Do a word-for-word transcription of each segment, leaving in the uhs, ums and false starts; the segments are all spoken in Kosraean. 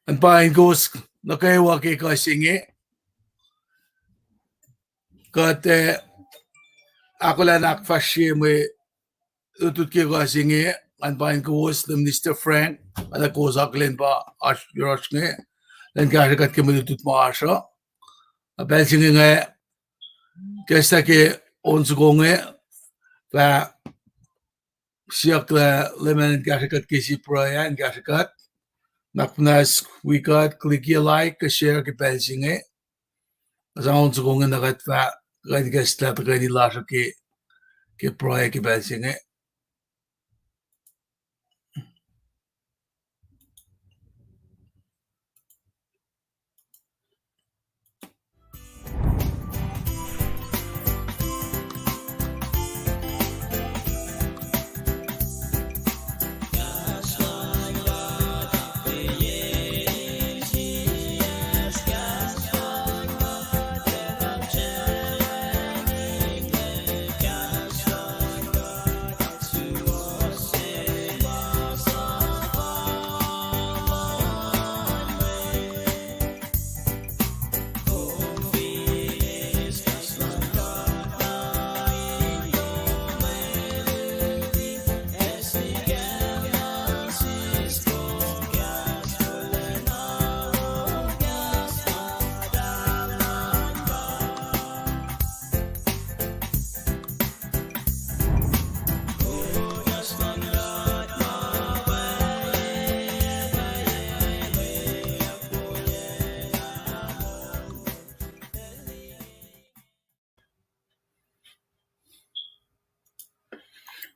An pain kowos nuh kwewa ke kuh se inge. Kuht, eh, ahkolah in ahkfahsrye mwe lutlut ke kuh se inge, an pain kowos, Minister Frank, ac kowos akihlen pa oasr yohrohsr inge, elan kahsrwe kuht ke mwe lutlut ma oasr uh. Na pacl se inge nga kahslah ke on soko inge, fah siyuck lah Leum in kahsrwe kuht ke sie pruhe ah, in kahsrwe kuht. Nuhnak muhnahs wi kuht, click-ye like kuh share ke pacl se inge. Sang on soko inge na kuht fah kuh in kahslah tuhkweni lasr uh ke, ke pruhe ke pacl se inge.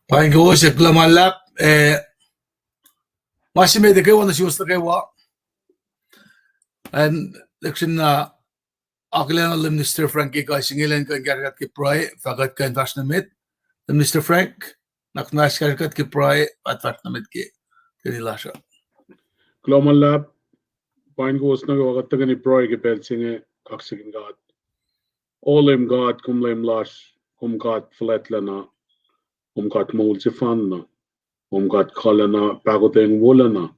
Paing kowos ac kuloh ma luhlahp, eh, ma se met nuh kwewa nuh suwos nuh kwewa. An lihksreni akihlen Minister Frank ke kuh se inge elan kuh in kahsrwe kuht ke pruhe, fah kuht kuh in fahsr nuh met. Minister Frank, nuhnak muhnahs kahsrwe kuht ke pruhe, fah fahsr nuh met ke, ke tuhkweni lasr uh. Kuloh ma luhlahp, paing kowos nuh kwewa, kuht tuhkweni pruhe ke pacl se inge, kaksakihn God. O Leum God, kom Leum lasr, kom God fuhlwactlacna, kom God moul sefanna, kom God kuhlacna, pahkotwen wolacna,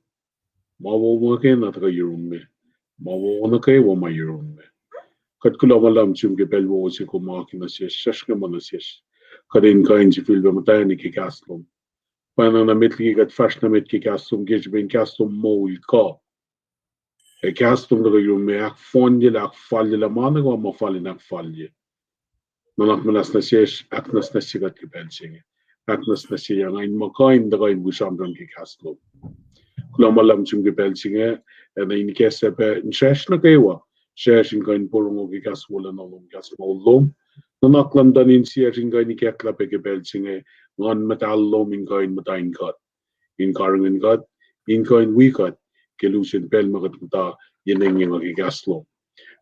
ma wo ma kena tuhkuh yurum me, ma wo nuh kwewa ma yurum me. Kuht kuloh ma luhlahp sum ke pacl wowo se kom akihlen nuh sesr, sesr ke ma nuh sesr. Kuht in kuh in sifilpac muhtwacni ke kahs lom. Pwacnwacng na met liki kuht fahsr nuh met ke kahs lom, ke srihpen kahs lom moul kuh ac kahs lom tuhkuh yurum me, ahkfohnye lah, ahkfalye lah ma nuh kwewa ma fal in ahkfalye. Nuhnak muhnahs nuh sesr, ahknwacsnwacsye kuht ke pacl se inge. Ahknwacsnwacsye nga in muh kuh in tuhkuh in wi sramsram ke kahs lom. Kuloh ma luhlahp sum ke pacl se inge, ac na in ikacslah pac in sesr nuh kwewa, sesr in kuh in porongo ke kahs wolacna lom, kahs moul lom. Nuhnak luhn tuh in sesr in kuh in ikacklah pac ke pacl se inge, Nguhn Muhtahl lom in kuh in muhta in kuht, in karihngihn kuht, in kuh in wi kuht ke lusen pacl ma kuht muhta in engyeng ke kahs lom.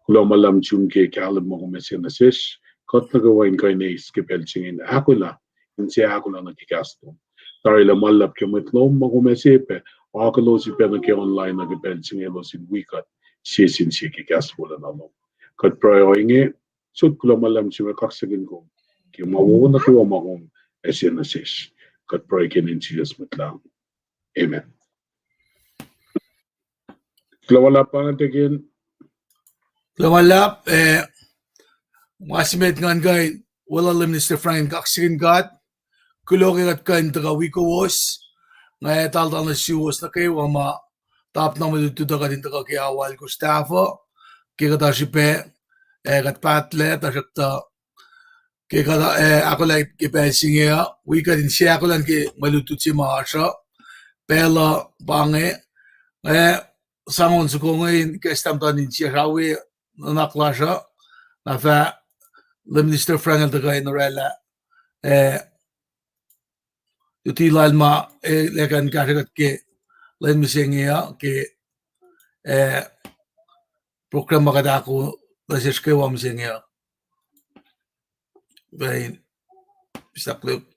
Kuloh ma luhlahp sum ke kahlwem ma kom ase nuh sesr, kuht nuh kwewa in kuh in eis ke pacl se inge in ahkolah, in se ahkolah nuh ke kahs lom. Tari lah ma luhlahp ke mwet lom ma kom ase pac, akihlosi pac nuh ke online uh ke pacl se inge elos in wi kuht sie sin sie ke kahs wolacna lom. Kuht pruhe ohinge, sot kuloh ma luhlahp sum ac kaksakihn kom ke ma wo nuh kwewa ma kom ase nuh sesr. Kuht pruhe ke inen Jisus Mwet Lahngo. Amen. Kuloh ma luhlahp, Pahpah Tekin. Kuloh ma luhlahp, eh, ma se met ngan kuh in weluhl Minister Frank in kaksakihn God. Kuloh ke kuht kuh in tuhkuh wi kowos. Nga ac tahfwelah nuh suwos nuh kwewa ma tahfwelah mwe lutlut uh kuht in tuhkuh ke alu alkosr tahfuh, ke kuhtuh srihpac, ac kuht pahtlac, tuhsruhktuh ke kuht, eh, ahkolah ke pacl se inge uh, wi kuht in se ahkolah ke mwe lutlut se ma oasr uh, pacl uh pa inge, eh, sang on soko inge in ikacslah muhtuhn insiyacsr, awi nuhnak lasr uh, na fah Minister Frank el tuhkuh in orwaclah, eh, luti lal ma, eh, el ac kuh in kahsrwe kuht ke lwen mihsenge uh, ke, eh, program ma kuht ahko nuh sesr kwewa mihsenge uh. Pain, Mister Luke.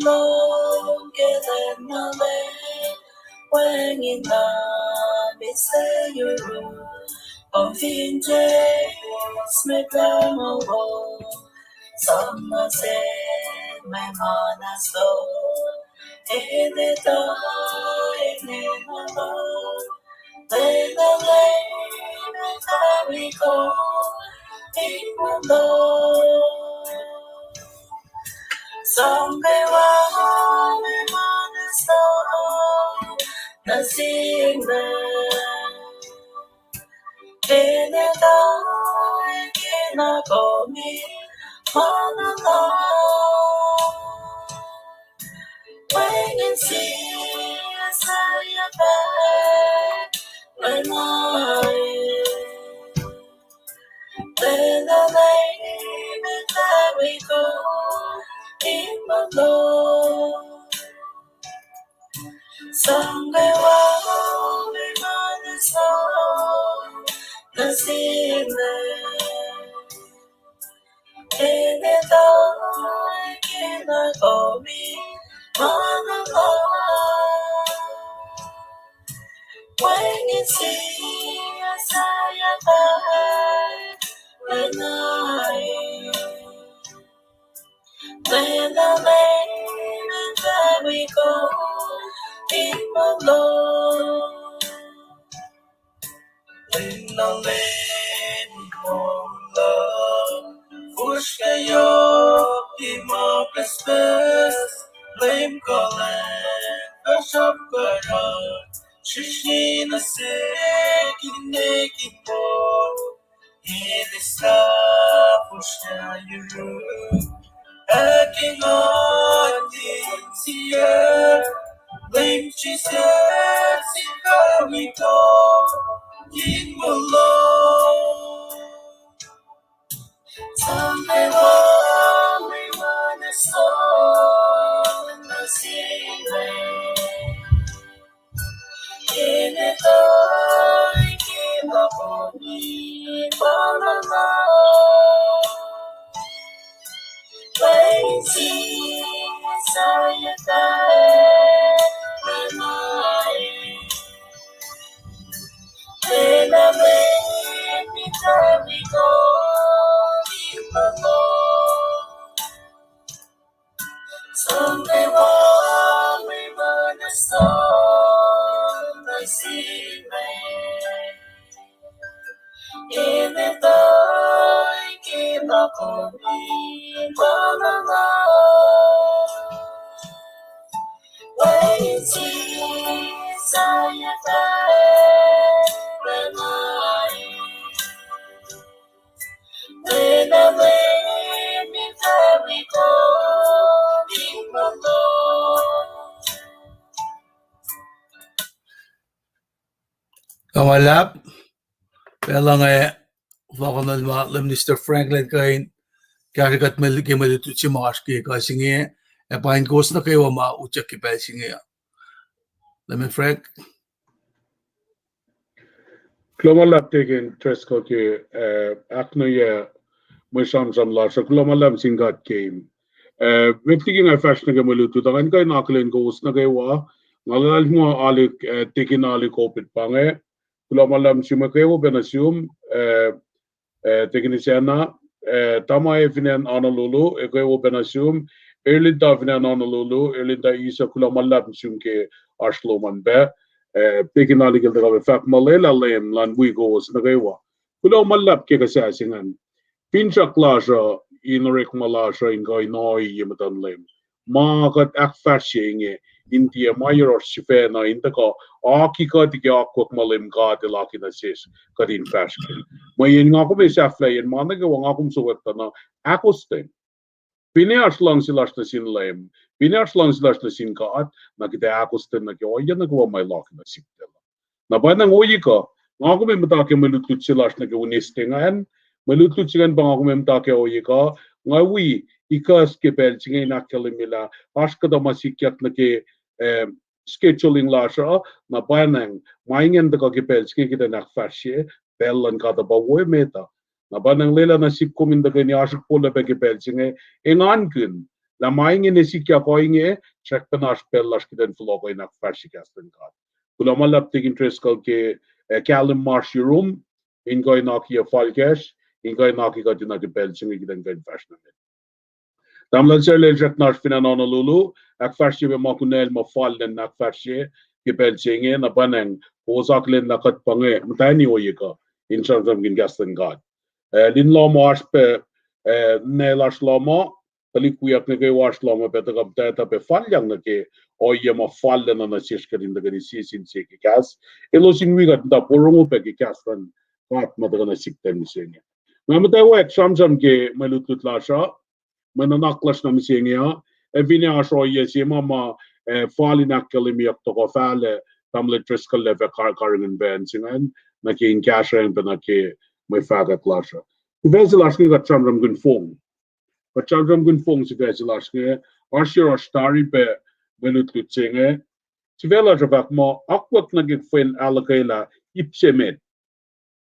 Longkelen na le wangin na misa yuru. Kom fin James me kamo wo, sang na se me mana so. Ene ta ene na lo. Lena le me kami ko. Imo lo. Sang kwewa me mana so. Na sing le. Kena ta kena komi mana la. Wangin si asaya pa lenai. Lena le me kami ko. Imo lo. Sang kwewa me mana so. Na sing le. Ene ta kena komi mana la. Wangin si asaya pa lenai. Lena le me kami ko. Imo lo. Lena le me ko la. Fuhsr ke yohk ima pespes. Leum kuhlwacng, fahsr up kuh yohk. Srihsrihk nuh sik, ine kihn po. Ine sahp usra yuruk. Ac ke ngan in sie, Leum Jisus in kami ko, in mulo. Sang kwewa me mana so, na sing le. Ene ta kena komi mana la. Wangin si asaya pa lenai. Lena le me kami ko, imo lo. Sang kwewa me mana so, na sing le. Ene ta kena komi mana la. Wangin si asaya pa lenai. Kuloh ma luhlahp. Pacl uh nga fahk nuh ma Minister Franklin kuh in kahsrwe kuht ke mwe lutlut se ma oasr ke ekuh se inge, ac pain kowos nuh kwewa ma utyak ke pacl se inge. Leum Frank. Kuloh ma luhlahp Deacon Driscoll ke, eh, ahknuhye mwe sramsram lasr uh. Kuloh ma luhlahp sin God ke, eh, met liki nga fahsr nuh ke mwe lutlut uh, ngan kuh in akihlen kowos nuh kwewa. Nga luhlahlfongi ma Alik, eh, Deacon Alik Kopit pa inge. Kuloh ma luhlahp sum, kwewa pacna sum, eh, eh, Deacon Isacna, eh, Tama ac fin acn Honolulu, ac kwewa pacna sum, Erlinda fin acn Honolulu, Erlinda Isa, kuloh ma luhlahp sum ke oasr lom an pac, eh, Deacon Alik el tuhkuh fahk ma lwelah Leum elan wi kowos nuh kwewa. Kuloh ma luhlahp ke kuh sasuc ingacn. Finsrak lasr uh, in orekma lasr uh, in kuh in ohiyac ye muhtuhn Leum. Ma kuht ahkfahsrye inge, in tiac ma yohrohsr sifacna, in tuhkuh oaki kuht ke akwuck ma Leum God El oaki nuh sesr, kuht in fahsr kac. Mweyen nga kom ac sahflahiyacn ma nuh kwewa nga kom sokwack tuh na ahkostwen. Finne oasr luhngse lasr nuh sin Leum, finne oasr luhngse lasr nuh sin God, na kuht ac ahkostwen nuh ke ohiyac nuh kwewa ma El oaki nuh sihk tuh. Na pwacnwacng ohiyac kuh, nga kom ac muhta ke mwe lutlut se lasr nuh ke Wednesday ingacn, mwe lutlut se ingacn pa nga kom ac muhta ke ohiyac kuh, nga wi ikuhs ke pacl se inge in ahkkahlwemye lah oasr kuhtuh ma sikyak nuh ke, eh, scheduling lasr uh, na pwacnwacng ma ingacn tuhkuh ke pacl se inge kuht in ahkfahsrye, pacl luhn God uh pa wo emet uh. Na pwacnwacng lwelah nuh sihk kom in tuhkweni oasr ikbolac pac ke pacl se inge, engankihn Na ma inge ne sikyak ohinge, srackpacna oasr pacl lasr kuht in fohlohk in ahkfahsrye kahs luhn God. Kuloh ma luhlahp Deacon Driscoll ke, eh, kahlwem ma oasr yurum, in kuh in akiyac falkacsr, in kuh in akiyac kuht in nuh ke pacl se inge kuht in kuh in fahsr nuh met. Tamuhlwel Sarlel, srackna oasr fin acn Honolulu, ahkfahsrye pac ma kunacl ma fal lwen ahkfahsrye ke pacl se inge, na pwacnwacng kowos akihlen lah kuht pa inge muhtwacni ohiyac kuh in sramsramkihn kahs luhn God. Eh, lin lohm oasr pac, eh, ninac lasr lohm uh, tuhlihk wiyuck nuh kwewa oasr lohm uh pac tuhkuh muhtwacta pac falyang nuh ke ohiyac ma fal lwen uh nuh sesr kuht in tuhkweni sie sin sie ke kahs. Elos in wi kuht muhta porongo pac ke kahs luhn God ma tuhkuh nuh sihk ke mihsenge. Nga muhtwacwacack sramsram ke mwe lutlut lasr uh, mwe nuhnak lasr nuh mihsenge uh, ac finne oasr ohiyac se ma ma, eh, fal in ahkkahlwemyeyuck tohkoh fahlac, Tamuhlwel Driscoll el fah kar-, karihngihn pacl se ingacn, nuh ke in kahsrweyang pac nuh ke mwe fahkwack lasr uh. Sifac se lasr inge kuht sramsramkihn fong. Kuht sramsramkihn fong sifac se lasr inge, oasr yohrohsr tari pac mwe lutlut se inge. Sifac lasr uh fahk muh, akwuck nuh ke kuhfa in ahluhkwelah ip se met.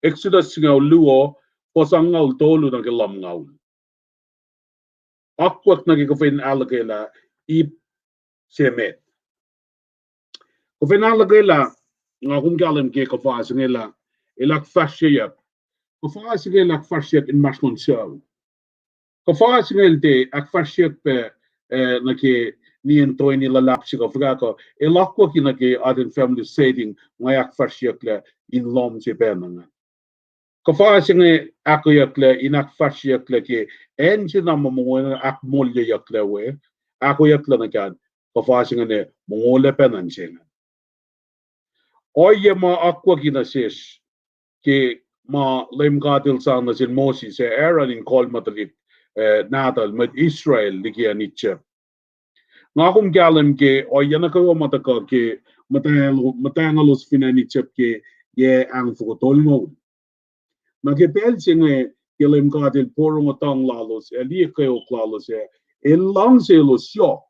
Exodus singucul luo, fuhs angngaul tolu nuh ke lumngaul. Akwuck nuh ke kuhfa in ahluhkwelah ip se met. Kuhfa in ahluhkwelah, nga kom kahlwem ke kuhfa se inge lah, el ahkfahsryeyuck. Kuhfa se inge el ahkfahsryeyuck inmahsrlon sucu. Kuhfa se inge el tiac ahkfahsryeyuck pac, eh, nuh ke nien toeni luhlahp se kuh fuhkah kuh, el akwucki nuh ke atacn family setting ma ahkfahsryeyucklac in lohm se pacna ingacn. Kuhfa se inge ahkoeyucklac in ahkfahsryeyucklac ke acn se na ma mongo ahkmoulyeyucklac we, ahkoeyucklac nuh ke kuhfa se inge mongo lac pacna nuh se ingacn. Ohiyac ma akwucki nuh sesr ke ma Leum God El sang nuh sel Moses ac Aaron in kol ma tuhlihk, eh, nahtuhl mwet Israel liki acn Egypt. Nga kom kahlwem ke ohiyac nuh kwewa ma tuhkuh ke muhtwacng-, muhtwacngalos fin acn Egypt ke yac ahngfoko tolngoul. Na ke pacl se inge ke Leum God El porongo tuhng lalos ac liye kweok lalos ac El luhngse elos yohk.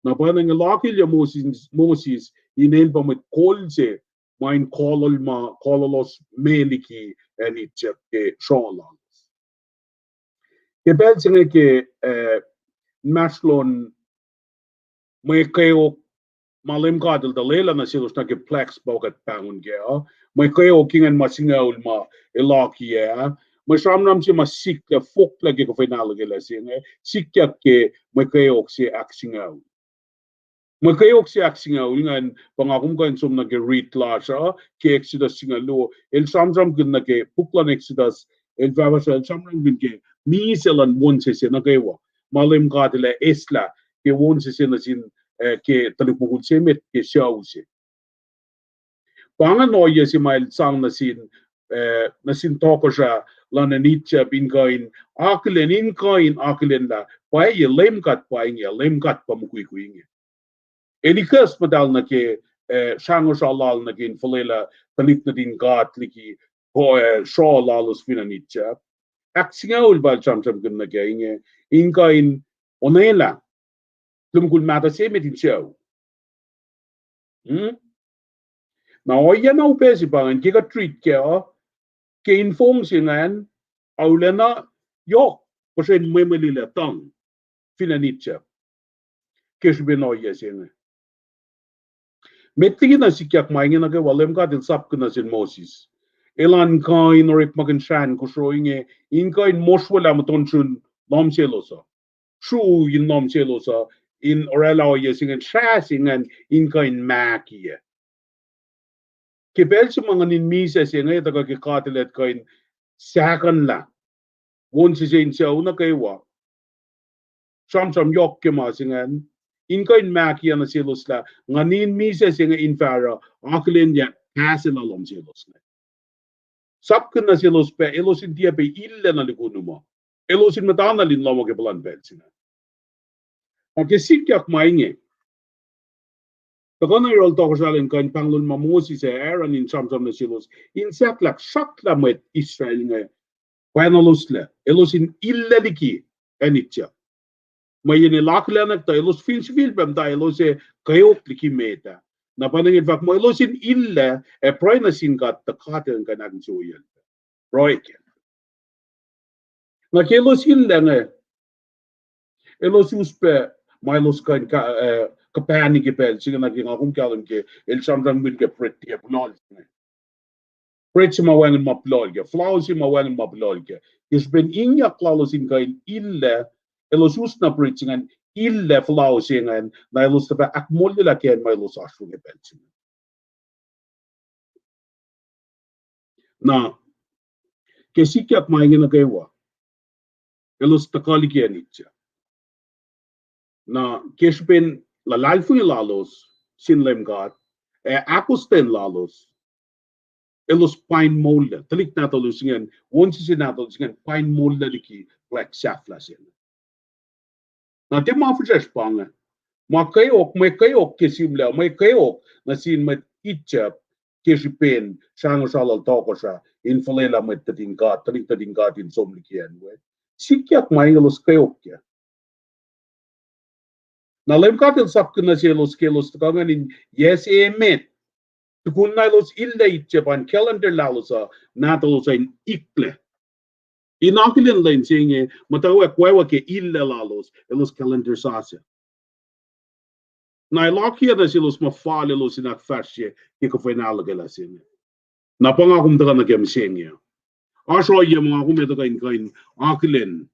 Na pwacnwacng El akihlen Moses, Moses in el pa mwet kol se ma in kolol ma, kololos me liki acn Egypt ke sruoh lalos. Ke pacl se inge ke, eh, inmahsrlon mwe kweok ma Leum God El tuh lwelah nuh selos nuh ke plagues ma kuht pahngon kac uh, mwe kweok ingacn ma singucul ma El akiyac, mwe sramsram se ma sikyak fohlohklah ke kuhfa in ahluhkwelah se inge, sikyak ke mwe kweok se ahksingucul. Mwe kweok se ahksingucul ingacn pa nga kom kuh in som nuh ke riti lasr uh ke Exodus singucul luo, el sramsramkihn nuh ke puk luhn Exodus, el fahfahsrah, el sramsramkihn ke misac luhn wonsese nuh kwewa ma Leum God El ac eslah ke wonsese nuh sin, eh, ke tuhlihk mukul se met ke sucu se. Pa ingacn ohiyac se ma El sang nuh sin, eh, nuh sin tohkohsrah luhn acn Egypt in kuh in akihlen, in kuh in akihlen lah pwacye Leum God pa inge, Leum God pa mukwikwi inge. El ikacs muhtahl nuh ke, eh, srangosra lal nuh ke in fuhlwelah tuhlihk nuhtin God liki, eh, sruoh lalos fin acn Egypt. Ahksingucul pa El sramsramkihn nuh kac inge, in kuh in onwelah tuhlihk mukul mahtuh se met in sucu. Hmm? Na ohiyac na upac se pa ingacn ke kuht riti kac uh, ke in fong se ingacn, arulacna yohk puhsren mwemwelilac tuhng fin acn Egypt ke srihpen ohiyac se inge. Met liki na sikyak ma inge nuh kwewa, Leum God El sapkihn nuh sel Moses, elan kuh in orekmakihn srah in kosro inge in kuh in mosrwelah muhtuhn srihn lohm selos uh, sru in lohm selos uh, in oraclah ohiyac se ingacn, srah se ingacn in kuh in mahkiyac. Ke pacl se ma nguhn in misac se inge tuhkuh ke God El ac kuh in sahkuhnlah wonsese in sucu nuh kwewa, sramsram yohk ke ma se ingacn, in kuh in mahkiyac nuh selos lah nguhn in misac se inge in fah oruh akihlenyuck pahselah lohm selos inge. Sapkihn nuh selos pac elos in tiac pac illac nuh likin um uh, elos in muhtana lin lohm uh ke puhlan pacl se inge. Na ke sikyak ma inge, tuhkuh na yohrohl tohkohsrah in kuh in pahnglol ma Moses ac Aaron in sramsram nuh selos in sahklahk sracklah mwet Israel inge, pwacnaloslac, elos in illac liki acn Egypt. Mweyen El akihlenwack tuh elos fin sifilpac muhta elos ac kweok liki met ah. Na pa inge El fahk muh elos in illac ac pruhe nuh sin God tuh God El in kuh in ahkinsewowoyacl pruhe kac. Na ke elos illac inge, elos us pac ma elos kuh in ka-, eh, kuhpahni ke pacl se inge, na ke nga kom kahlwem ke, el sramsramkihn ke bread tiac puhlohl se inge. Bread se ma wacngihn ma puhlohl kac, flour se ma wacngihn ma puhlohl kac. Ke srihpen ingyak lalos in kuh in illac, elos us na bread se ingacn, illac flour se ingacn, na elos tuh fah ahkmoullac lah kacn ma elos oasr we ke pacl se inge. Na, ke sikyak ma inge nuh kwewa, elos tuhkuh liki acn Egypt. Na, ke srihpen luhlahlfongi lalos sin Leum God, ac ahkostwen lalos, elos pain moullac, tuhlihk nahtuhlos ingacn, wonsese nahtuhlos ingacn, pain moullac liki plwack sahflah se inge. Na tiac ma fihsrwacsr pa inge. Ma kweok, mwe kweok ke sihmlac, mwe kweok nuh sin mwet Egypt, ke srihpen srangosra lal tohkohsrah in fuhlwelah mwet nuhtin God, tuhlihk nuhtin God in som liki acn we. Sikyak ma inge elos kweok kac. Na Leum God El sapkihn nuh selos ke elos tuhkuh ingacn in yac se emet, tukun na elos illac Egypt an, calendar lalos uh, nahtuhlos uh in iklac. In akihlen lwen se inge, muhtwacwacack ke illac lalos, elos calendar sasuc. Na El akiyac nuh selos ma fal elos in ahkfahsrye ke kuhfa in ahluhkwelah se inge. Na pa nga kom tuhkuh nuh ke mihsenge uh. Oasr ohiyac ma nga kom ac tuhkuh in kuh in akihlen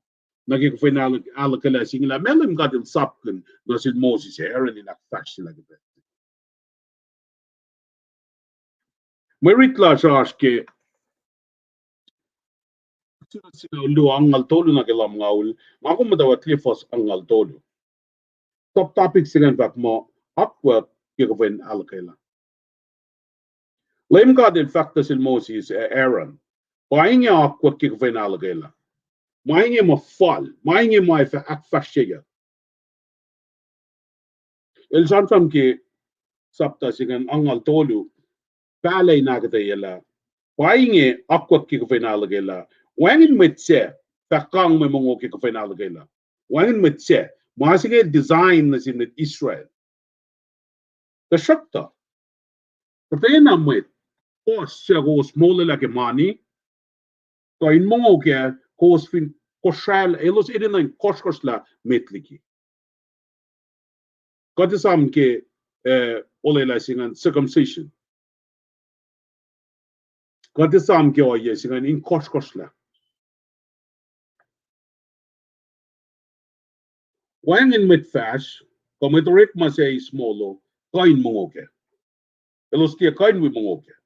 nuh ke kuhfa in ahluhk-, ahluhkwelah se inge lah meac Leum God El sapkihn nuh sel Moses ac Aaron in ahkfahsryelah ke pacl. Mwe rit lasr oasr ke Exodus singucul luo, angngaul tolu nuh ke lumngaul, nga kom muhtwacwacack liye fuhs angngaul tolu. Subtopic se ingacn fahk muh akwuck ke kuhfa in ahluhkwelah. Leum God El fahk nuh sel Moses ac Aaron, pa inge akwuck ke kuhfa in ahluhkwelah. Ma inge ma fal, ma inge ma ac fah ahkfahsryeyuck. El sramsram ke sapta se ingacn angngaul tolu, pahlah in ahkuhtweyac lah, pa inge akwuck ke kuhfa in ahluhkwelah. Wacngihn mwet suc fah kang mwe mongo ke kuhfa in ahluhkwelah. Wacngihn mwet suc, ma se inge design nuh sin mwet Israel. Tuhsruhktuh, kuhtwena mwet, kowos suc kowos molwelah ke mani, kuh in mongo kac, kowos fin kosraelah, elos enenuh in kohsrkohsrlah met liki. Kuht esam ke, eh, olwelah se ingacn circumcision. Kuht esam ke ohiyac se ingacn in kohsrkohsrlah. Wacngihn mwet fahsr, kuh mwet orekma suc eis molo, kuh in mongo kac. Elos tiac kuh in wi mongo kac.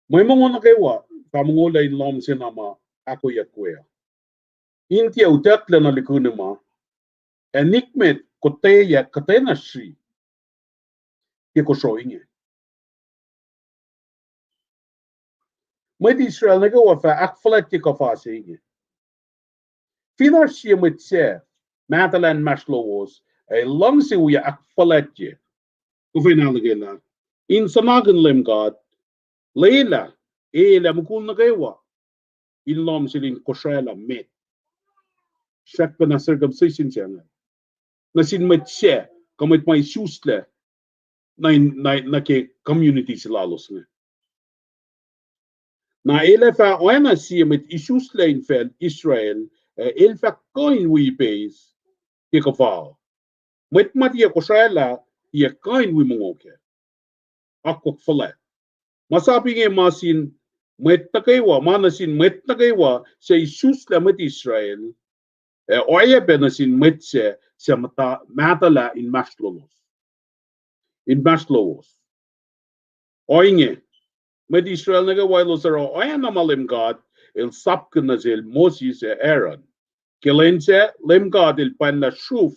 Mwe mongo nuh kwewa fah mongolah in lohm sena ma ahkoeyuck we uh. In tiac utucklac nuh likihn ma, ac nikmet kotweyac kuhtwena sri ke kosro inge. Mwet Israel nuh kwewa fah ahkfuhlwactye kuhfa se inge. Fin oasr sie mwet suc mahtuhlah inmahsrlowos, ac luhngse wi ahkfuhlwactye kuhfa in ahluhkwelah, in suhnakihn Leum God, lwelah, el ac mukul nuh kwewa, in lohm sel in kosraelah met. Srackpacna circumcision se inge nuh sin mwet suc, kuh mwet ma isuslac nuh in, nuh, nuh ke community se lalos inge. Na el ac fah oacna sie mwet isuslac infacl Israel, ac el fah kuh in wi ipeis ke kuhfa. Mwet ma tiac kosraelah tiac kuh in wi mongo kac. Akwuck fuhlwact. Ma sap inge ma sin mwet nuh kwewa, ma nuh sin mwet nuh kwewa suc isuslac mwet Israel, ac oacyacpac nuh sin mwet suc, suc muhta, mahtuhlah inmahsrlolos. Inmahsrlowos. Ohinge, mwet Israel nuh kwewa elos oruh oacna ma Leum God El sapkihn nuh sel Moses ac Aaron. Ke lwen sac Leum God El pwacnlah sruf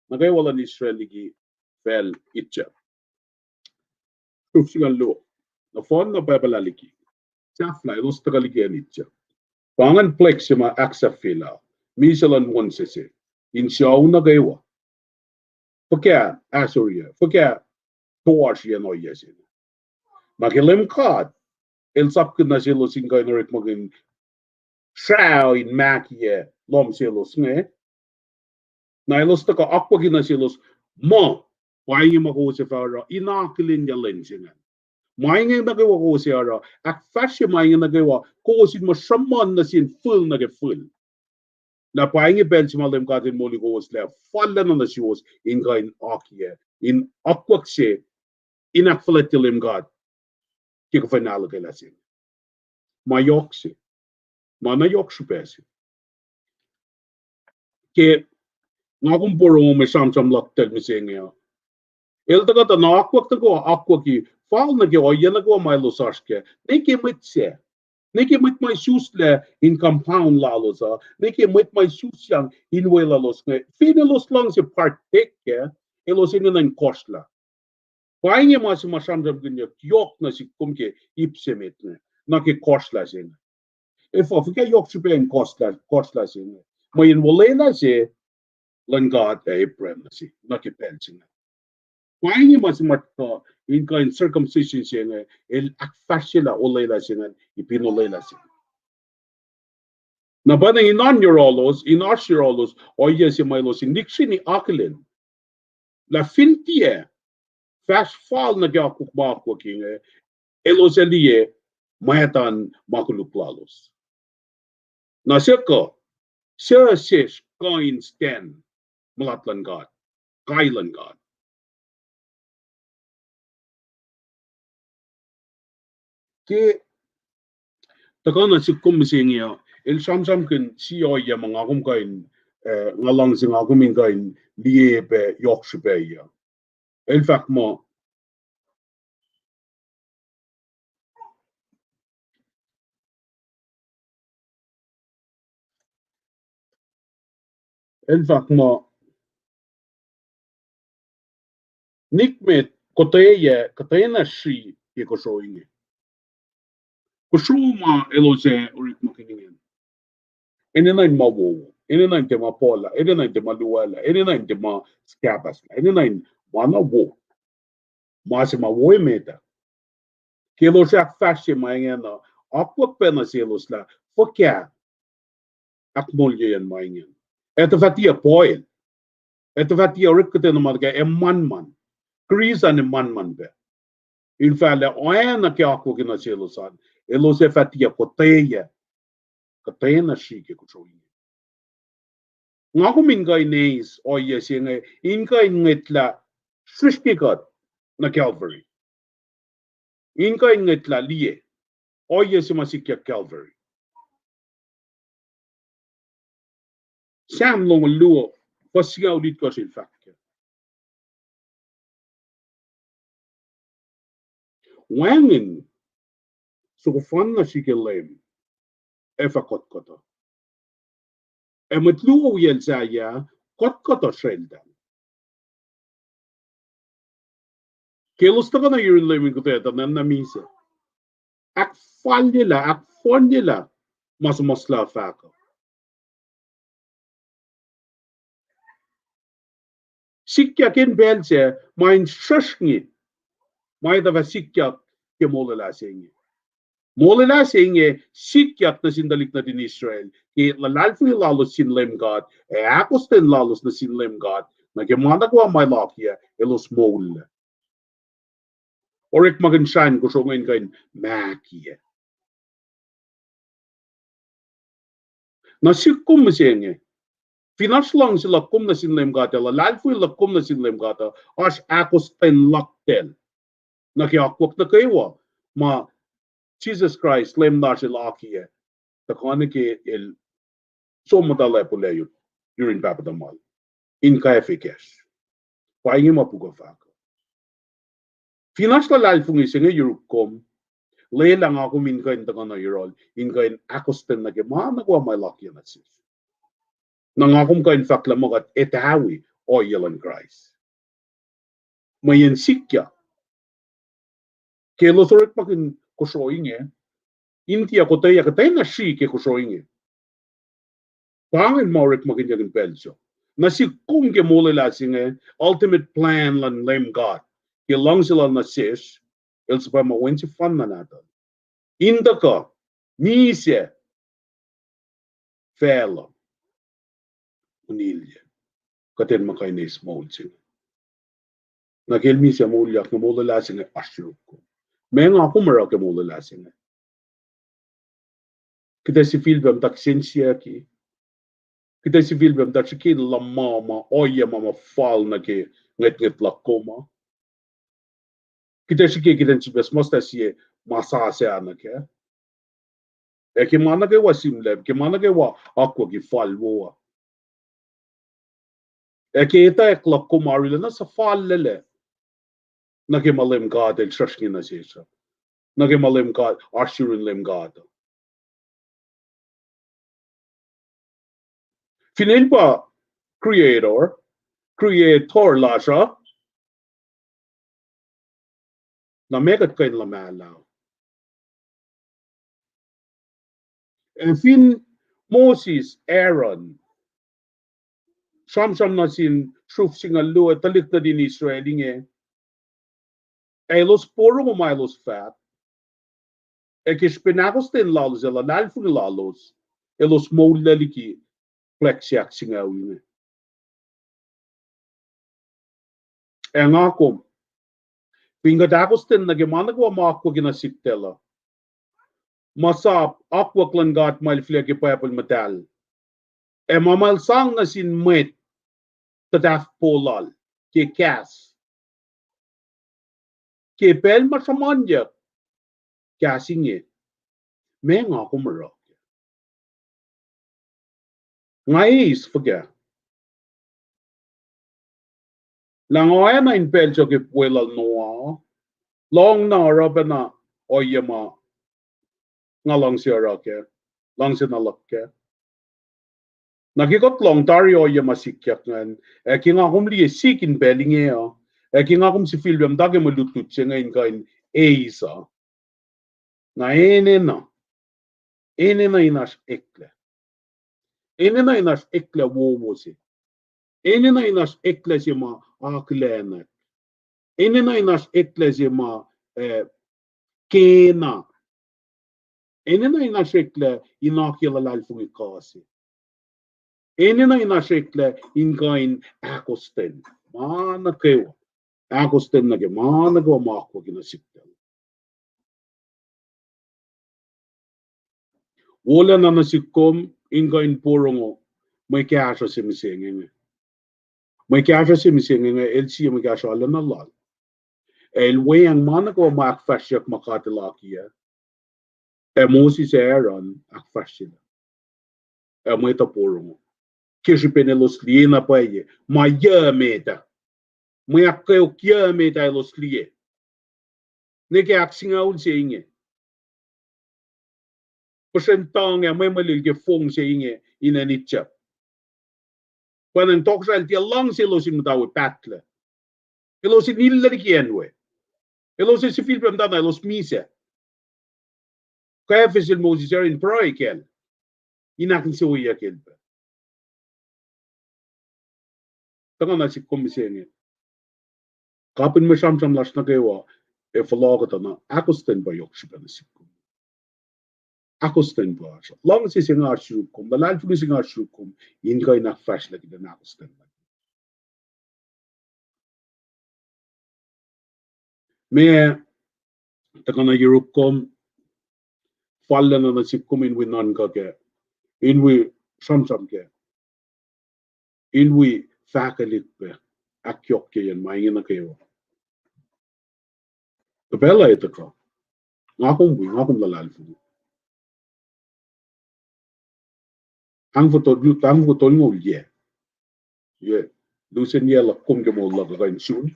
nuh kwewa luhn Israel liki facl Egypt. Sruf singucul luo. Nohfohn na pwacpaclah liki. Sahflah elos tuhkuh liki acn Egypt. Pa ingacn plwek se ma ahksahfyelah. Misac luhn wonsese. Insiyac nuh kwewa. Fuhkah ahsoriyac, fuhkah toasriyac in ohiyac se. Na ke Leum God El sapkihn nuh selos in kuh in orekmakihn srao in mahkiyac lohm selos inge, na elos tuhkuh akwucki nuh selos muh, pa inge ma kowos ac fah oruh in akihlenyuck lwen se ingacn. Ma inge nuh kwewa kowos ac oruh, ahkfahsrye ma inge nuh kwewa kowos in muh sruhmuhn nuh sin fihl nuh ke fihl. Na pa inge pacl se ma Leum God El moli kowos lah fal lacna nuh suwos in kuh in akiyac, in akwuck se, in ahkfuhlwactye Leum God ke kuhfa in ahluhkwelah se. Ma yohk se. Ma na yohk srihpac se. Ke nga kom porongo mwe sramsram luhk tahl mihsenge uh, el tuhkuh tuh na akwuck nuh kwewa, akwucki fal nuh ke ohiyac nuh kwewa ma elos oasr kac, ne ke mwet sac, ne ke mwet ma isuslac in compound lalos uh, ne ke mwet ma isusyang in weluhlos inge, fin elos luhngse partake kac, elos enenuh in kohsrlah. Pa inge ma se ma sramsramkihnyuck yohk nuh sihk kom ke ip se met inge, nuh ke kohsrlah se inge. Efuh, fuhkah yohk srihpac in kohsrlah, kohsrlah se inge? Mweyen olwelah se luhn God ac Abraham nuh se, nuh ke pacl se inge. Pa inge ma se ma tuhkuh in kuh in circumcision se inge, el ahkfahsryelah olwelah se inge, ipin olwelah se inge. Na pa na in oan yohrohlos, in oasr yohrohlos ohiyac se ma elos in lihksreni akihlen lah fin tiac fahsr fal nuh ke akwuck ma akwucki inge, elos ac liye mwatan ma koluk lalos. Na suc kuh, suc sesr kuh in stand mulat luhn God, kai luhn God? Ke tuhkuh nuh sihk kom mihsenge uh, el sramsramkihn sie ohiyac ma nga kom kuh in, eh, nga luhngse nga kom in kuh in liye pac yohk srihpac uh. El fahk muh, el fahk muh, nikmet kuhtwena, kuhtwena sri ke kosro inge. Kosro ma elos ac orekmakihn ingacn, enenuh in ma wowo, enenuh in tiac ma puhla, enenuh in tiac ma luwaclah, enenuh in tiac ma skahpahslah, enenuh in ma na wo. Ma se ma wo emet ah. Ke elos ahkfahsrye ma ingacn uh, akwuck pac nuh selos lah fuhkah ahkmoulyeyacn ma ingacn. Ac tuh fah tiac poel. Ac tuh fah tiac orek kuhtwena ma nuh kac, ac manman. Krisan ac manman pac. El fahlah oacna ke akwuck nuh selos an, elos ac fah tiac kuhtwena, kuhtwena sri ke kosro inge. Nga kom in kuh in eis ohiyac se inge, in kuh in ngwetlah srihsrngi kuht nuh Calvary. In kuh in ngwetlah liye ohiyac se ma sikyak Calvary. Sam longoul luo, fuhs singucul itkohsr el fahk kac, wacngihn soko fanna srihke Leum ac fah kuhtkuhtuh. Ac mwet luo wiyacl sahyac kuhtkuhtuh srwacltahl. Ke elos tuhkuh nuh yurin Leum in kuhtwena, na misac, ahkfalyelah, ahkfohnyelah ma suhmuhslah fahk uh. Sikyak in pacl sac ma in srihsrngi, ma etuh fah sikyak ke molwelah se inge. Molwelah se inge sikyak nuh sin tuhlihk nuhtin Israel ke luhlahlfongi lalos sin Leum God ac ahkostwen lalos nuh sin Leum God, nuh ke ma nuh kwewa ma El akiyac, elos moul. Orekmakihn srah in kosro inge in kuh in mahkiyac. Na sihk kom mihsenge, fin oasr luhngse luhk kom nuh sin Leum God ac luhlahlfongi luhk kom nuh sin Leum God uh, oasr ahkostwen luhk tacl nuh ke akwuck nuh kwewa ma Jisus Kraist Leum lasr El akiyac, tuhkuh nuh ke El som muhta lah puhla yurin Pahpah tuhmal in kwacfe kacsr. Pa inge ma puk uh fahk uh. Fin oasr luhlahlfongi se inge yuruk kom, lwelah nga kom in kuh in tuhkuh nuh yohrohl in kuh in ahkostwen nuh ke ma nuh kwewa ma El akiyac nuh sesr. Na nga kom kuh in fahk lah ma kuht etawi ohiyac luhn Kraist. Mweyen sikyak ke elos orekmakihn kosro inge, in tiac kuhtwena, kuhtwena sri ke kosro inge. Pa ingacn ma orekmakihnyuck in pacl sac. Na sihk kom ke molwelah se inge, ultimate plan luhn Leum God ke luhngse Lal nuh sesr, El suhpwacma Wen sefanna nahtuhl, in tuhkuh misac facluh, unilyac, kuht in muh kuh in eis moul se inge. Na ke El misac moulyak, na molwelah se inge oasr yuruk kom. Ma nga kom oruh ke molwelah se inge? Kuht ac sifilpac muhta kihsen siyucki, Kuht ac sifilpac muhta srihke in luhma ma ohiyac ma ma fal nuh ke ngwetngwet luhk kom uh. Kuht ac srihke kuht in sifilpac muhta sie ma sasuc nuh kac. Ac ke ma nuh kwewa sihmlac, ke ma nuh kwewa akwucki fal wo uh. Ac ke etuh luhk kom arulacna suhfallaclac nuh ke ma Leum God El sruhsrnge nuh sesr uh, nuh ke ma Leum God, oasr yurin Leum God uh. Fin El pa creator, creator lasr uh, na meac kuht kuh in luhmahlah? Ac fin Moses, Aaron, sramsram nuh sin sruf singucul luo tuhlihk nuhtin Israel inge, ac elos porongo ma elos fahk, ac ke srihpen ahkostwen lalos ac luhlahlfongi lalos, elos moullac liki plwack se ahksingucul inge. Ac nga kom, fin kuht ahkostwen nuh ke ma nuh kwewa ma akwucki nuh siktal uh, ma sap akwuck luhn God ma El fihliyac ke Bible Muhtahl, ac ma ma El sang nuh sin mwet tuhtahf po Lal ke kahs, ke pacl ma sruhmuhnyuck kahs inge, meac nga kom oruh? Nga eis fuhkah? Lah nga oacna in pacl sac ke weluhl Noah, lohng na oruh pacna ohiyac ma nga luhngse oruh kac, luhngse na luhk kac. Na ke kuht lohng tari ohiyac ma sikyak ingacn, ac ke nga kom liye sik in pacl inge uh, ac ke nga kom sifilpac muhta ke mwe lutlut se inge in kuh in eis uh, na enenuh, enenuh in oasr eklac. Enenuh in oasr eklac wowo se. Enenuh in oasr eklac se ma akihlenak. Enenuh in oasr eklac se ma, eh, kena. Enenuh in oasr eklac in akiyac luhlahlfongi kuh se. Enenuh in oasr eklac in kuh in ahkostwen ma nuh kwewa, ahkostwen nuh ke ma nuh kwewa ma akwucki nuh siktal. Wolacna nuh sihk kom in kuh in porongo mwe kahsruh se mihsenge inge. Mwe kahsruh se mihsenge inge, el sie mwe kahsruh arulacna lal. El weacng ma nuh kwewa ma ahkfahsryeyuck ma God El akiyac. Ac Moses ac Aaron ahkfahsryelah, ac mwet uh porongo, ke srihpen elos liye na pwacye ma yuc met ah, mwe ahkkweok yuc met ah elos liye. Ne ke ahksingucul se inge, puhsren tuhng ac mwemwelil ke fong se inge in acn Egypt, pwacnwacng tohkohsrahi tiac luhngse elos in muhta we pahtlac. Elos in illac liki acn we. Elos ac sifilpac muhtana elos misac. Kwacfe sel Moses Aaron pruhe kacl in ahkinsewowoyeyuck el pac. Tuhkuh nuh sihk kom mihsenge, kapihn mwe sramsram lasr nuh kwewa ac fohlohkuhtuh na, ahkostwen pa yohk srihpac nuh sihk kom. Ahkostwen pa oasr luhngse se inge oasr yuruk kom, luhlahlfongi se inge oasr yuruk kom, in kuh in ahkfahsryelah kuht in ahkostwen. Meac tuhkuh nuh yuruk kom, fallacna nuh sihk kom in wi nuhnkuh kac, in wi sramsram kac, in wi fahkwelihk pac, ahkyohkyeyacn ma inge nuh kwewa? Kuh pacl uh ac tuhkuh, nga kom wi, nga kom luhlahlfongi. Ahng foto-, ahng fotolngoul yac. Yac, lusen yac luhk kom ke moul luhk uh kuh in sun?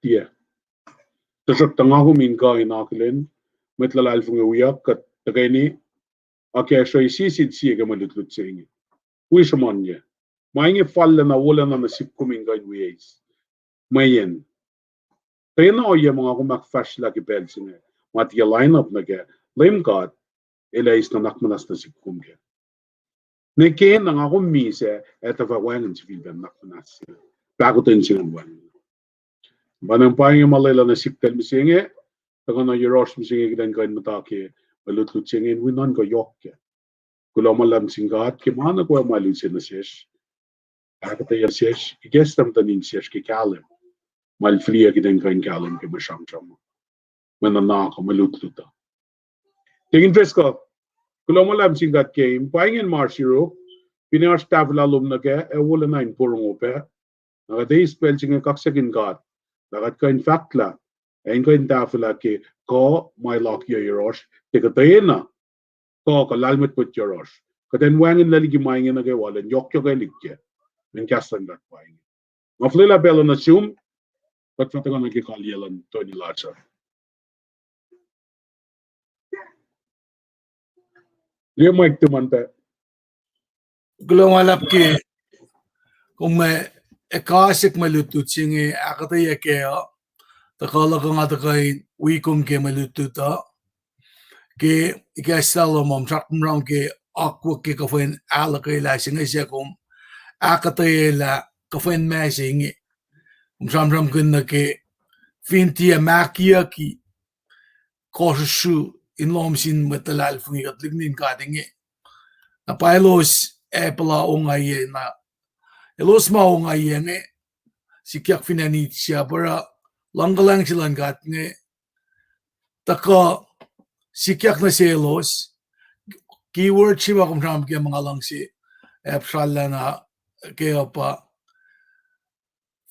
Tiac. Tuhsruhktuh nga kom in kuh in akihlen mwet luhlahlfongi wiyuck kuht tuhkweni akacsruhi sie sin sie ke mwe lutlut se inge. Wi sruhmuhnyac. Ma inge fallacna wolacna nuh sihk kom in kuh in wi eis. Mweyen tiacna ohiyac ma nga kom ahkfahsryelah ke pacl se inge ma tiac line up nuh kac, Leum God El ac eis nuhnak muhnahs nuh sihk kom kac. Ne ke na nga kom misac, ac tuh fah wacngihn sifilpac nuhnak muhnahs se, pahkotwen se ingacn wacngihn. Pa na pa inge ma lwelah nuh sihk tahl mihsenge, tuhkuh nuh yohrohsr mihsenge kuht in kuh in muhta ke mwe lutlut se inge in wi nuhnkuh yohk kac. Kuloh ma luhlahp sin God ke ma nuh kwewa ma El use nuh sesr, ahkuhtweyac sesr, ikacslah muhtuhn insiyacn sesr ke kahlwem ma El fihliyac kuht in kuh in kahlwem ke mwe sramsram, mwe nuhnak uh, mwe lutlut uh. Tekin Driscoll, Kuloh ma luhlahp sin God ke, pa ingacn ma sirok, finne oasr tahfwelah lom nuh kac, ac wolacna in porongo pac. Na kuht eis pacl se inge kaksakihn God, lah kuht kuh in fahklah, ac in kuh in tahfwelah ke kuh ma lohkiyac yohrohsr, ke kuhtwena kuh, kuh lahlmwetmwet yohrohsr. Kuht in wacngihnlac liki ma inge nuh kwewa, elan yohkyohkwelihk kac, in kahs luhn God pa inge. Nga fuhlwelah pacl uh nuh sum, kuht fah tuhkuh nuh ke kaliyac luhn toeni lasr uh. Liye Mike Tuman pac. Kuloh ma luhlahp ke kom ac ekasek mwe lutlut se inge ahkuhtweyac kac uh, tuhkuh luhk uh nga tuhkuh in wi kom ke mwe lutlut uh. Ke ikacslah lom, sramsram ke akwuck ke kuhfwen ahluhkwelah se inge, suc kom ahkuhtweyelah kuhfwen ma se inge. Kom sramsramkihn nuh ke fin tiac mahkiyucki kohsrusru in lohm sin mwet luhlahlfongi, kuht lihknin God inge. Na pa elos ac puhla ongaiyac na, elos ma ongaiyac inge, sikyak fin acn Egypt, oruh luhngkuhlwacng se luhn God inge tuhkuh sikyak nuh selos. Keyword se ma kom sramsram ke ma nga luhngse apsrallah na ke uh pa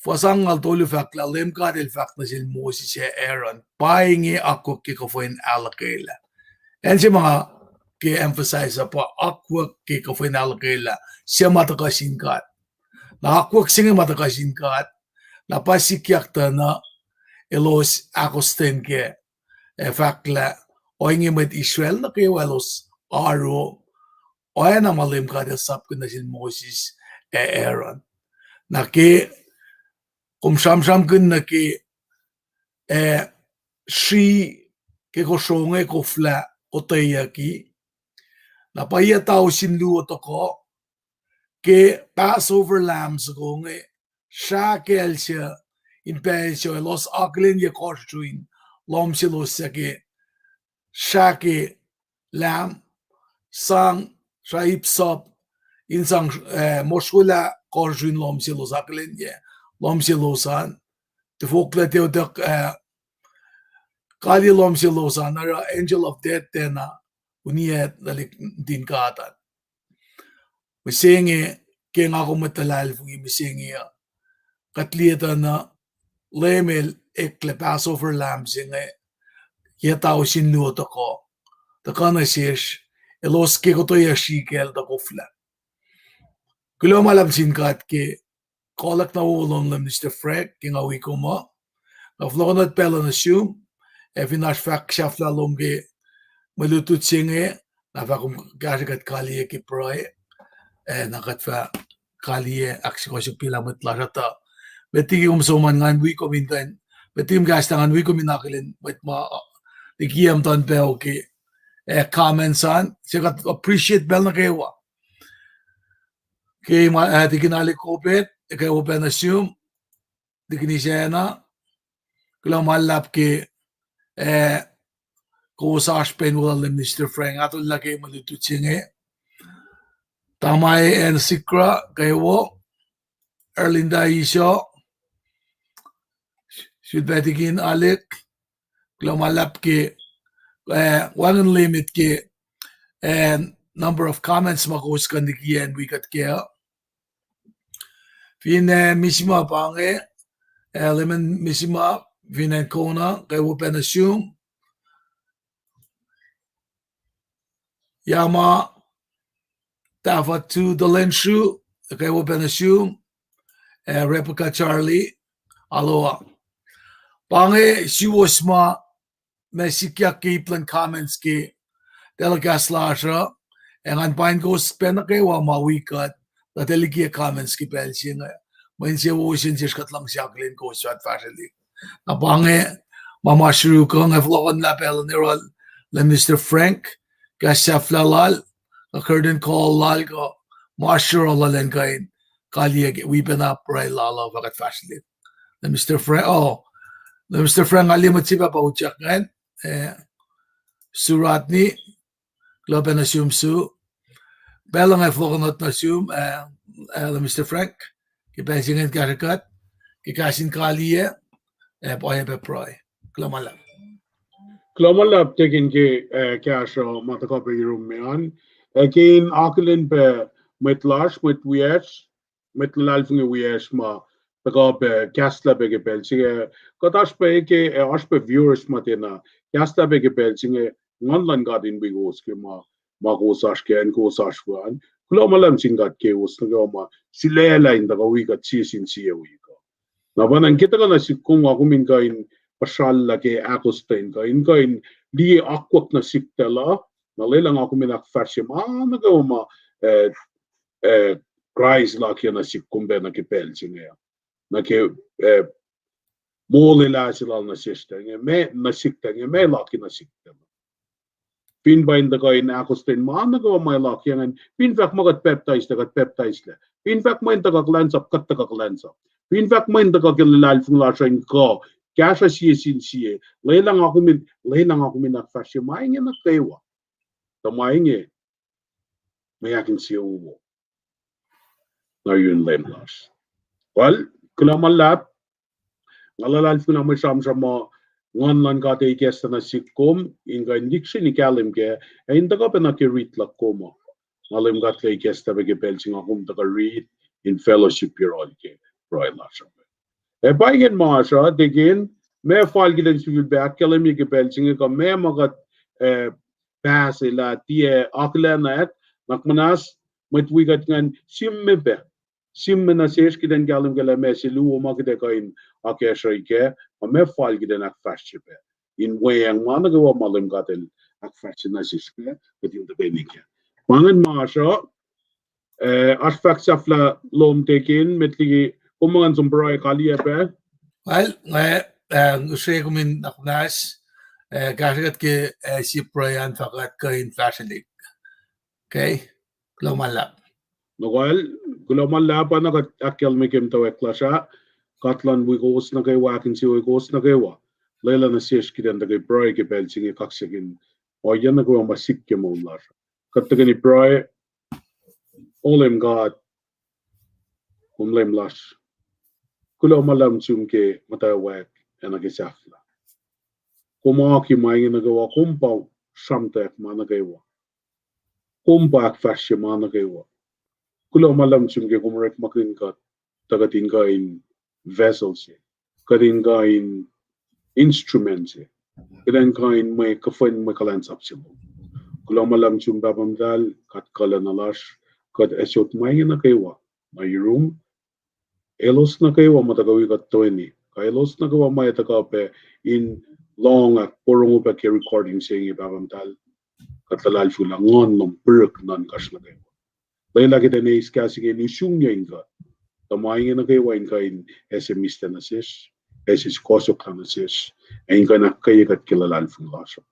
fuhs angngaul tolu fahk lah Leum God El fahk nuh sel Moses ac Aaron, pa inge akwuck ke kuhfwen ahluhkwelah. Acn se ma nga ke emphasize uh pa akwuck ke kuhfwen ahluhkwelah, suc ma tuhkuh sin God. Na akwuck se inge ma tuhkuh sin God, na pa sikyak tuh na elos ahkostwen kac, ac fahk lah ohinge mwet Israel nuh kwewa elos oaru, oacna ma Leum God El sapkihn nuh sel Moses ac Aaron. Na ke kom sramsramkihn nuh ke, eh, sri ke kosro inge koflah kotweyucki. Na pa yac tausin luo tohkoh, ke Passover lamb soko inge, srah kacl se in pacl se elos akihlenyac kohsrusru in lohm selos suc ke srah ke lamb, sang srah ip sap in sang, eh, mosrwelah kohsrusru in lohm selos akihlenyac, lohm selos an, tifoklac teotuck, eh, kaliyac lohm selos an, oruh angel of death tiacna uniyac nuh liki nuhtin God an. Mihsenge, ke nga kom mwet luhlahlfongi mihsenge uh, kuht liye tuh na Leum El eklac Passover lamb se inge yac tausin luo tohkoh, tuhkuh nuh sesr, elos ke kotweyuc sri kacl tuh koflah. Kuloh ma luhlahp sin God ke kohlwack na wo lom Minister Frank ke nga wi kom uh. Nga fohlohkohnot pacl uh nuh sum, ac fin oasr fahk sahflah lom ke mwe lutlut se inge, na fah kom kahsrwe kuht kaliyac ke pruhe, ac na kuht fah kaliyac ahksukohsohkye lah mwet lasr uh tuh. Met liki kom som an ngan wi kom in kuh in, met liki kom kahs lah ngan wi kom in akihlen mwet ma, uh, liki muhtuhn pac ke, eh, comments an, se kuht appreciate pacl nuh kwewa. Ke ma, eh, tikin Alik Kobet, ekuh wo pac nuh sum, tikin Isacna, kuloh ma luhlahp ke, eh, kowos oasr pac in wolacna Minister Frank, atullah ke mwe lutlut se inge. Tamai acn Sikra, kwewa, Erlinda Iso, sulpac tikin Alik, kuloh ma luhlahp ke, eh, wacngihn limit ke, eh, number of comments ma kowos kuh in liki acn wi kuht kac uh. Fin acn Misima pa inge, eh, Lemon Misima, fin acn Kona, kwewa pac nuh sum. Yama, Tahfatu Talensru, kwewa pac nuh sum, eh, Rebecca Charlie, aloha. Pa inge suwos ma, ma sikyak ke ip luhn comments ke telecast lasr uh, ac ngan paing kowos pac nuh kwewa ma wi kuht, tuh tuh liki comments ke pacl se inge. Mwe insewowo se inge sesr kuht luhngse akihlen kowos fahsrwelihk. Na pa inge, ma ma sruhk uh, nga fohlohkohnlah pacl in oruh Minister Frank, kahs sahflah lal, kuh curtain call lal, kuh ma sruhk lal in kuh in kaliyac wi pacna pruhe lal uh fah kuht fahsrwelihk. Minister Frank, oh, Minister Frank, nga liye mwet se pahpah utyak ingacn, eh, Suratni, kuloh pac nuh sum Su. Pacl uh nga fohlohkohnot nuh sum, eh, eh, Minister Frank, ke pacl se ingacn kahsrwe kuht ke kahs in kaliyac, eh, pa oacyacpac pruhe. Kuloh ma luhlahp. Kuloh ma luhlahp Deacon ke, eh, kahsruh ma tuhkuh pac yurum me an. Eh, ke in akihlen pac mwet lasr, mwet wiyacsr, mwet luhlahlfongi wiyacsr ma tuhkuh pac kahslah pac ke pacl se inge, kuht oasr pac ke, eh, oasr pac viewers ma tiacna kahslah pac ke pacl se inge, Nguhn luhn God in wi kowos ke ma, ma kowos oasr ke acn kowos oasr we an. Kuloh ma luhlahp sin God kowos nuh kwewa ma sulaclah in tuhkuh wi kuht sie sin sie wi kuh. Na pa na ke tuhkuh nuh sihk kom, nga kom in kuh in puhsrallah ke ahkostwen kuh, in kuh in liye akwuck nuh sihk tuh lah, na lwelah nga kom in ahkfahsrye ma nuh kwewa ma, eh, eh, Kraist el akiyac nuh sihk kom pac nuh ke pacl se inge. Nuh ke, eh, molwelah se lal nuh sesr tuh inge, ma nuh sihk tuh inge, ma el akiyac nuh sihk tuh. Fin pa in tuhkuh in ahkostwen ma nuh kwewa ma el akiyac ingacn, fin fahk muh kuht pacptaislac, kuht pacptaislac. Fin fahk muh in tuhkuh kuhlwacnsap, kuht tuhkuh kuhlwacnsap. Fin fahk muh in tuhkuh ke luhlahlfongi lasr uh in kuh kahsruh sie sin sie, lwelah nga kom in, lwelah nga kom in ahkfahsrye ma inge nuh kwewa. Tuh ma inge mwe ahkinsewowo nuh yurun Leum lasr. Well, kuloh ma luhlahp, nga luhlahlfongi na mwe sramsram uh, Nguhn luhn God ac ikacslah nuh sihk kom in kuh in lihksreni kahlwem kac, ac in tuhkuh pac nuh ke rit luhk kom uh. Nga Leum God El ac ikacslah pac ke pacl se nga kom tuhkuh rit in fellowship yohrohl ke pruhe lasr uh. Ac pa ingacn ma oasr uh, Deacon, ma fal kuht in sifilpac ahkkahlwemye ke pacl se inge kuh ma ma kuht, eh, pahselah tiac akihlenak, nuhnak muhnahs, mwet wi kuht ingacn sihm me pac. Sihm me nuh sesr kuht in kahlwem kac lah ma se luo ma kuht ac kuh in akacsruhi kac, ma ma fal kuht in ahkfahsrye pac in weacng ma nuh kwewa ma Leum God El ahkfahsrye nuh sesr pac, kuht in tuhkweni kac. Pa ingacn ma oasr uh, eh, oasr fahk sahflah lom Deacon, met liki kom ma ngan som pruhe kaliyac pac. Well, nga, eh, ngihsre kom in nuhnak muhnahs, eh, kahsrwe kuht ke, eh, sie pruhe an fah kuht kuh in fahsrwelihk. Okay? Kuloh ma luhlahp. Nuh kwewa, kuloh ma luhlahp, pa na kuht ahkkahlwemye ke muhtwacwacack lasr ah, God luhn wi kowos nuh kwewa, ahkinsewowo kowos nuh kwewa. Lwelah nuh sesr kuht in tuhkweni pruhe ke pacl se inge kaksakihn ohiyac nuh kwewa ma sik ke moul lasr. Kuht tuhkweni pruhe. O Leum God, kom Leum lasr, kuloh ma luhlahp sum ke muhtwacwacack ac nuh ke sahflah. Kom aki ma inge nuh kwewa, kom pa sramtweack ma nuh kwewa. Kom pa ahkfahsrye ma nuh kwewa. Kuloh ma luhlahp sum ke kom orekmakihn kuht, tuh kuht in kuh in vessel se, kuht in kuh in instrument se, kuht in kuh in mwe kuhfwen mwe kuhlwacnsap se lom. Kuloh ma luhlahp sum Pahpah Muhtahl, God kuhlacna lasr, kuht ac sot ma inge nuh kwewa nuh yurum, elos nuh kwewa ma tuhkuh wi kuht toeni, kuh elos nuh kwewa ma ac tuhkuh pac in lohng ac porongo pac ke recording se inge Pahpah Muhtahl, kuht luhlahlfongi lah Nguhn lom pihrihk nuhnkahsr nuh kwewa. Lwelah kuht in eis kahs inge in usrnguck in kuht, tuh ma inge nuh kwewa in kuh in ase mihslac nuh sesr, ase sukohsohklah nuh sesr, ac in kuh in ahkkweye kuht ke luhlahlfongi lasr uh.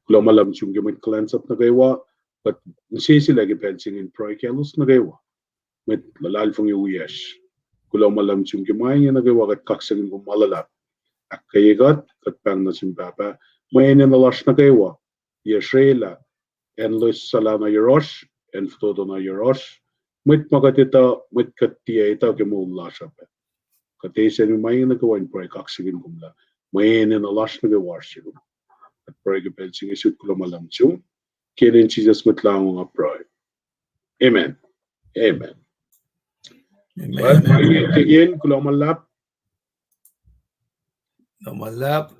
Kuloh ma luhlahp sum ke mwet kuhlwacnsap nuh kwewa, kuht inseselac ke pacl se inge in pruhe kaclos nuh kwewa, mwet luhlahlfongi wiyacsr. Kuloh ma luhlahp sum ke ma inge nuh kwewa kuht kaksakihn kom ma luhlahp. Ahkkweye kuht, kuht pahng nuh sin Pahpah, mwe enenuh lasr nuh kwewa, yac srwaclah, acn loes suhlahlahlfongi nuh yohrohsr, acn fototo nuh yohrohsr, mwet ma kuht etuh, mwet kuht tiac etuh ke moul lasr uh pac. Kuht eis ma inge nuh kwewa in pruhe kaksakihn kom lah mwe enenuh lasr nuh kwewa oasr yurum. Kuht pruhe ke pacl se inge sihk, kuloh ma luhlahp sum. Ke inen Jisus Mwet Lahngo nga pruhe. Amen. Amen. Amen. Well, again, kuloh ma luhlahp. Kuloh ma luhlahp.